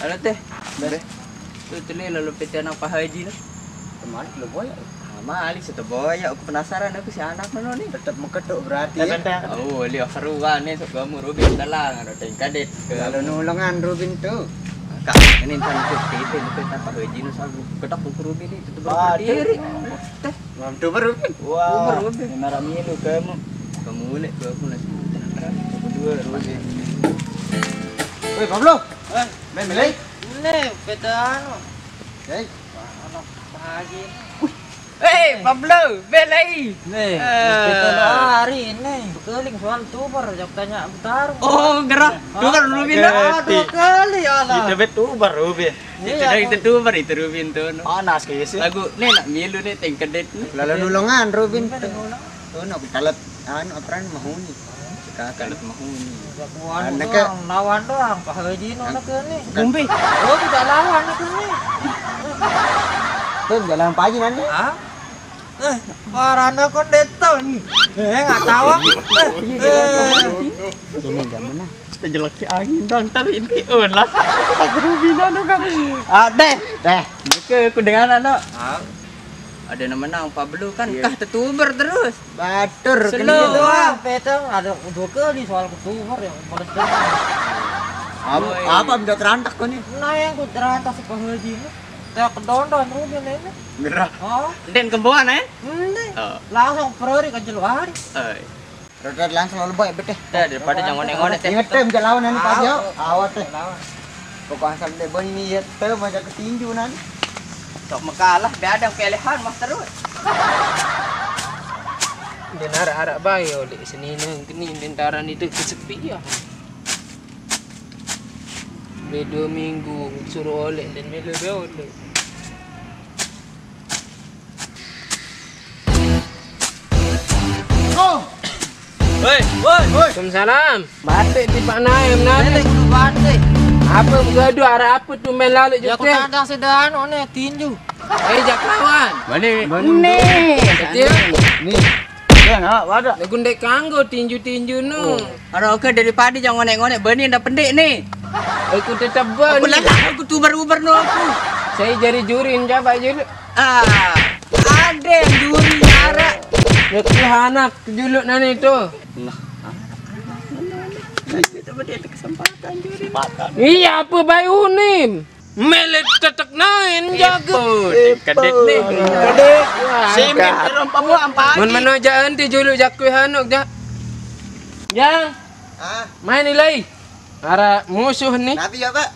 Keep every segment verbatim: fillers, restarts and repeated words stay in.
Halo, Teh. Be. Tuh, tuh, Leh, lalu P T anak Pak Haji, noh. Kemarin lu boya. Sama Ali, satu boya. Aku penasaran, aku si anak mana nih? Tetap mau ketuk berarti, ya? Oh, Leh, keruan nih, sok kamu Rubin, telang, ada tengkadet. Kalau nulungan Rubin tuh. Kak, ini ntar aku P T, itu tanpa Haji, noh, selalu ketok buku Rubin nih, tutup berdiri. Teh. Mam tuh baru. Wah, Uber, Uber. Ini marah milu kamu. Kamu ulek, aku langsung tenang, tenang. Aku dua, Rubin. Woi, Pablo. Eh, main belai? Ini, P T anu. Hei. Anak pagi. Hei, Pablo, belai. Nih, Eh. P T hari ini. Keling soal tuber, jawab tanya bertarung. Oh, gerah. Ah, Tuber, Rubin, oke. Dah. Ah, dua kali, alah. Kita bet tuber, Rubin. Iya, Itu dari aku itu tuber, itu Rubin tuh, noh. Panas kayak sih. Lagu, nih, nak milu nih, tengkadet nih. Lalu nulungan, Rubin. Tuh, nak kalet, anu, apa, mahuni. Kalet mahuni. Jagoan Anak doang, lawan doang, Pak Haji no anak ini. Gumbi. Oh, tidak lawan anak ini. Tuh, jalan Pak Haji nanti. Hah? Eh, parana kon deton. Eh, nggak tahu. Eh, eh. Ini jam mana? Jelek si angin dong, tapi ini, oh, lah. Aku Rubin, noh, kan. Ah, deh. Deh. Ke, ku dengan, noh. Ah. Ada nama nang Pablo kan, Iya. Kah tetuber terus. Batur, Slow. Kena itu, ah. Petang ada dua kali soal ketuber yang meledak. Apa, Woi. Apa minta terantak kau nih? Nah, yang ku terantak si Pak Haji ini. Teh kedondon Rubin ini. Gerah. Oh, Den kemboan, eh? Ini. Oh. Langsung perori ke jeluari. Oi. Roda langsung lalu baik beteh. Teh, daripada jangan ngonek-ngonek, teh. Ingat, teh, bisa lawan ini Pak Yo. Awat, teh. Lawan. Pokok asal deh, Bang, ini ya, teh, macam ketinju nanti. Sok mekalah, be ada pilihan mah terus. Dan arak-arak bae oleh seni nang keni tentara itu kesepian. Be dua minggu suruh oleh dan melu be oleh. Oh. Woi, woi. Waalaikumsalam. Batik di Pak Naim, Naim. Nenek kudu batik. Apa begaduh, arah apa tu main lalu Ya, aku je, teh? Tadang sedang, oh, nih, tinju. Eh, jak lawan. Mana? Mana? Nih. Betul? Nih. Ya, nak, ada. Lagu ndek kanggo tinju-tinju nu. Oh. Ada oke daripada jangan ngonek-ngonek, bani dah pendek nih. Aku tetap bani. Aku lelah, aku tuber-uber no aku. Saya jari juri, coba juri. Ah, ada yang juri arak. Ya, ku anak juluk nani tu. Nah, ah. Coba dia ada kesempatan juri. Kesempatan. Iya, apa bayu ni? Melet tetek nain jago. Iput, kedet ni. Kedet. Simin terus pamuang pagi. Mun menojaan ti juluk jaku hanuk, Jak. Jang. Ah. Main nilai. Ara musuh ni. Nabi ya, Pak?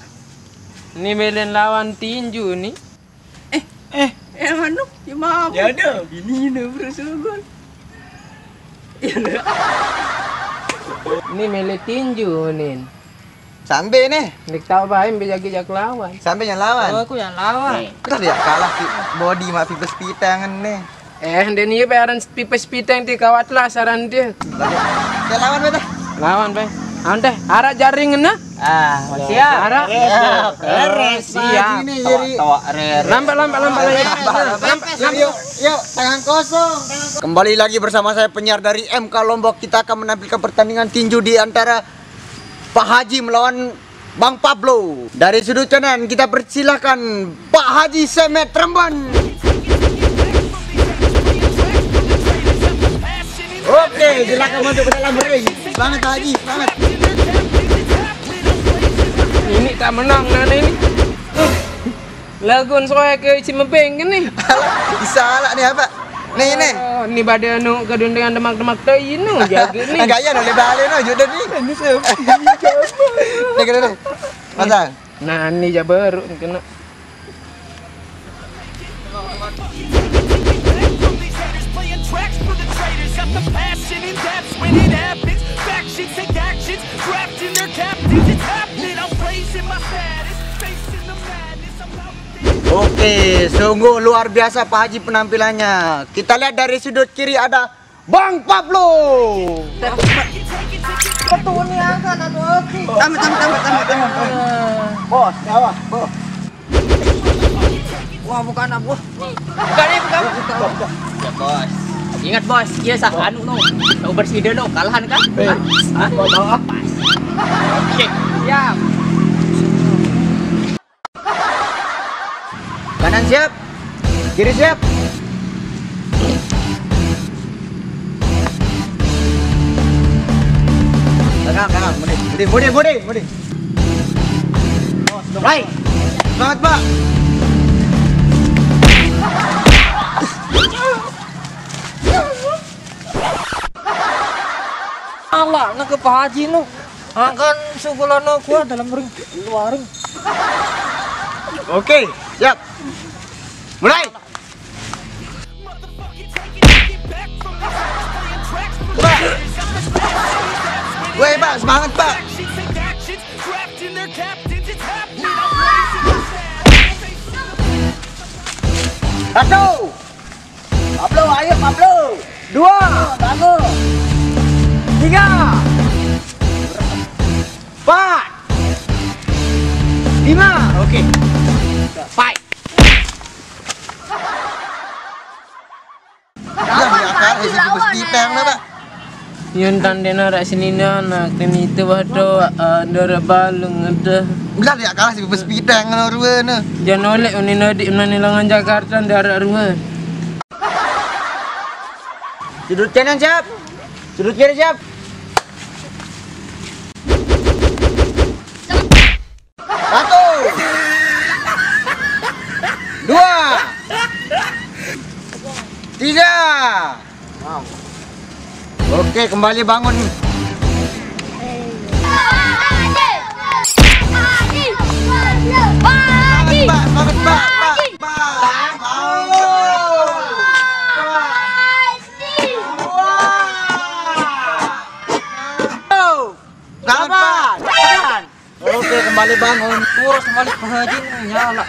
Ni melen lawan tinju ni. Eh, eh, anu, ya maaf. Ya ada. Ini, ini, bro, sungguh. Ya, dah. Ini mele tinju, Nin. Sampai nih. Ndik tahu bae, be jagi jak lawan. Sampai yang lawan. Oh, aku yang lawan. Nih. Kita dia kalah si body ma Fibes Pitangan nih. Eh, den iya pe aran Pipes Piteng ti kawat lah saran dia. Oke, lawan beta. Lawan, Pe. Ante, arah jaring ngena? Ah, siap. Arah. Siap. Beres. Siap. Ini jadi Toa, toa, rere. Lambat, lambat, lambat lagi. Lambat, lambat. Yuk, yuk, yuk, tangan kosong, tangan kosong. Kembali lagi bersama saya penyiar dari M K Lombok. Kita akan menampilkan pertandingan tinju di antara Pak Haji melawan Bang Pablo. Dari sudut kanan kita persilahkan Pak Haji Semet Remban. Oke, silakan masuk ke dalam ring. Semangat, Haji, semangat. Ini tak menang, Nana, ini. Lagun soe ke Cimebeng kan ni? Bisa lah ni apa? Ni, ni. Oh, ni bade anu kedun dengan demak-demak teh inu jaga ni. Gaya no le bale no jodoh ni. Ini saya. Ni kena ni. Pasang. Nah, ni ja baru ni kena. Playing tracks for the traitors. Got the passion, and that's when it happens. Factions take actions, drafting their captains. It's happening. I'm raising my status, facing the madness. I'm out there. Oke, sungguh luar biasa Pak Haji penampilannya. Kita lihat dari sudut kiri ada Bang Pablo. Betul ni akan anu oke. Tambah, tambah, tambah, tambah, tambah. Bos, awas, bos. Wah, bukan, Abu. Bukan, eh, bukan, bukan. Ya, Bos. Ingat, Bos, iya sah anu no. Tahu bersih deh no, kalahan kan? Eh, Hah? Hah? Bos, apa? Oke. Siap. Siap. Kiri siap. Tenang, tenang, mundur, mundur, mundur, mundur, mundur. Baik. Semangat, Pak. Alah, nak ke Pak Haji nu. Angkan sukulana gua dalam ring, luar ring. Oke, siap. Mulai. Pak. Woi, Pak, semangat, Pak. Satu. Pablo, ayo Pablo. Dua, bangun. Tiga. Empat. Lima. Oke. Fight. Udah, ya, kan, isi besi piteng, apa? Yun tandena rak sini anak, dan itu waduh, eh, ndara balung ada. Udah, ya, kalah si besi piteng, ngono ruwe, nah. Jan oleh unina di, unina langan Jakarta, ndara ruwe. Sudut kanan siap. Sudut kiri siap. Satu. Dua. Tiga. Oke, kembali bangun. Pak, semangat, Pak, Pak, Pak, Pak. Bangun. Wah. Tuh. Selamat. Oke, kembali bangun. Terus balik Pak Haji, nyala.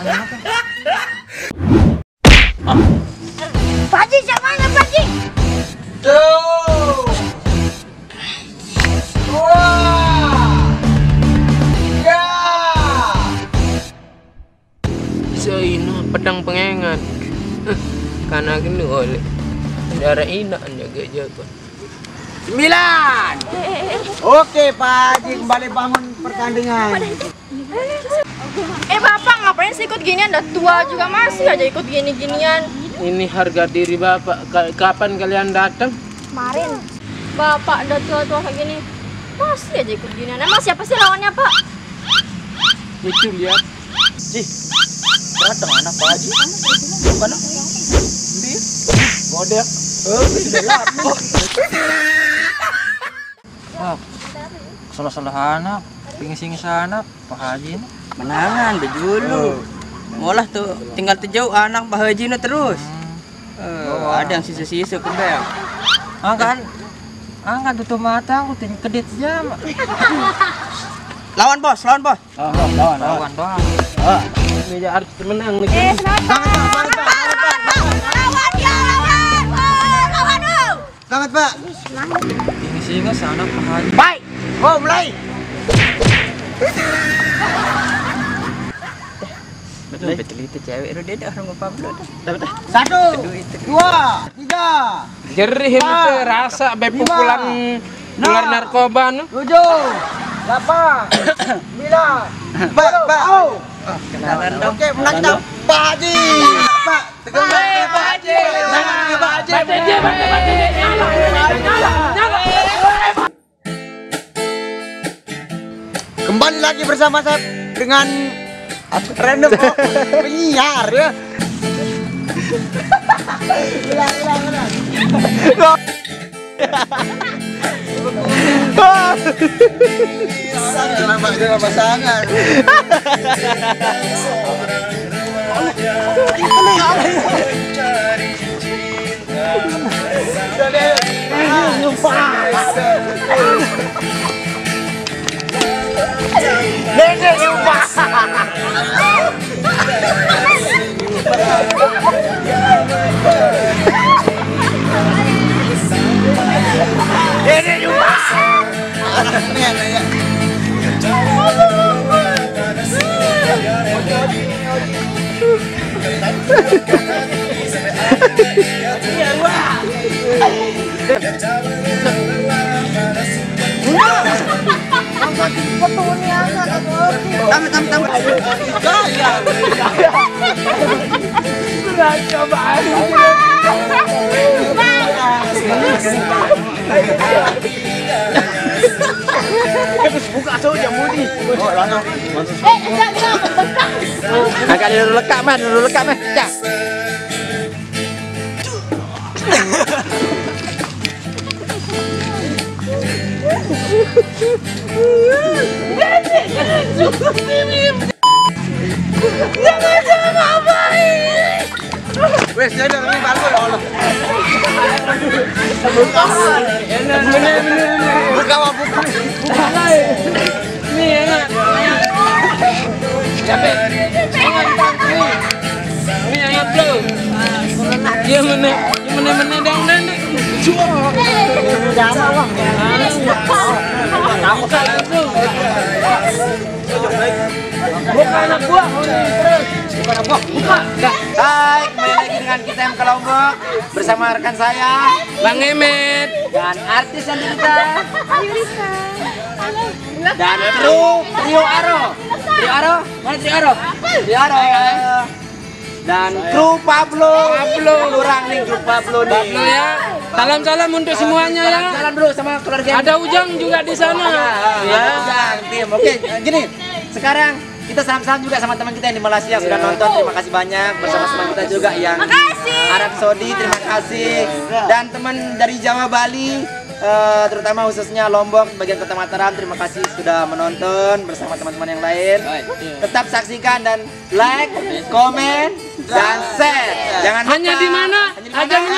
Pak Haji, siapa yang Pak Haji? Tuh. Wah. Ya. Saina pedang pengengat. Karena kena oleh darah inak jaga jago. Sembilan. Oke, Pak Haji kembali bangun pertandingan. Eh, Bapak, ngapain sih ikut ginian? Udah tua juga masih aja ikut gini-ginian. Ini harga diri Bapak. Ka- kapan kalian datang? Kemarin. Bapak udah tua-tua kayak gini, masih aja ikut ginian. Emang siapa sih lawannya, Pak? Itu lihat. Ih, datang anak Pak Haji. Bukan aku. Ndi? Godek. Eh, sudah lama. Ah, salah-salah anak, pingis-pingis anak, Pak Haji ini. Menangan, bejulu. Oh. Ngolah tuh, tinggal tejauh anak Pak Haji ini terus. Hmm. Eh, oh, ada yang sisa-sisa ke bel. Angkat, angkat tutup mata, aku ting- kedit jam. Lawan bos, lawan bos. Oh, oh, lawan, lawan. Lawan doang. Ah. Ini harus menang nih. Eh, kenapa? Lawan, ya, lawan. Oh, lawan, oh. Selamat, Pak. Ini sih, Mas, anak Pak Haji. Baik. Oh, mulai. Betul, betul itu cewek. Udah, dia dah, orang Pablo dah. Dah, dah. Satu, kedua, itu, dua, tiga, jerih ini empat, teh, rasa be lima, pukulan enam, ular narkoba, nu. Tujuh, delapan, sembilan, Pak, sepuluh. Pak. Oh. Kenalan dong. Oke, menang. Kenalan dong. Pak Haji. Pak, tegang. Hai, Pak Haji. Pak Haji. Pak Haji. Pak Haji. Pak Haji. Nyala, nyala, nyala. Kembali lagi bersama saya dengan random penyiar, ya. Ulang, ulang, ulang. Kenapa, kenapa sangat? Nenek nyumpah. Nenek nyumpah. Ini ada ya. Tambah, tambah, tambah. Buka tuh dia mudi. Oh, lama. Agak dulu lekak mah, dulu lekak mah. Ya. Wes, dia udah ini baru ya Allah. Buka mah buka. Ini enak. Capek. Ini enak, bro. Dia mana? Dia mana-mana dong, dan. Buka langsung. Buka anak gua. Buka anak gua. Buka. Hai, kembali lagi dengan kita M K Lombok bersama rekan saya Bang Emet. Dan artis yang kita dan kru Trio Aro. Trio Aro, mana Trio Aro? Trio Aro. Dan kru Pablo. Pablo. Kurang nih kru Pablo nih. Pablo ya. Salam-salam untuk semuanya ya. Jalan dulu sama keluarga. Ada Ujang juga di sana. Ya, Ujang, tim. Oke, gini. Sekarang kita salam-salam juga sama teman kita yang di Malaysia yang sudah nonton. Terima kasih banyak bersama teman kita juga yang Makasih. Arab Saudi. Terima kasih. Dan teman dari Jawa Bali, eh, terutama khususnya Lombok, bagian Kota Mataram. Terima kasih sudah menonton bersama teman-teman yang lain. Tetap saksikan dan like, komen, dan share. Jangan Hanya lupa. Di mana? Hanya di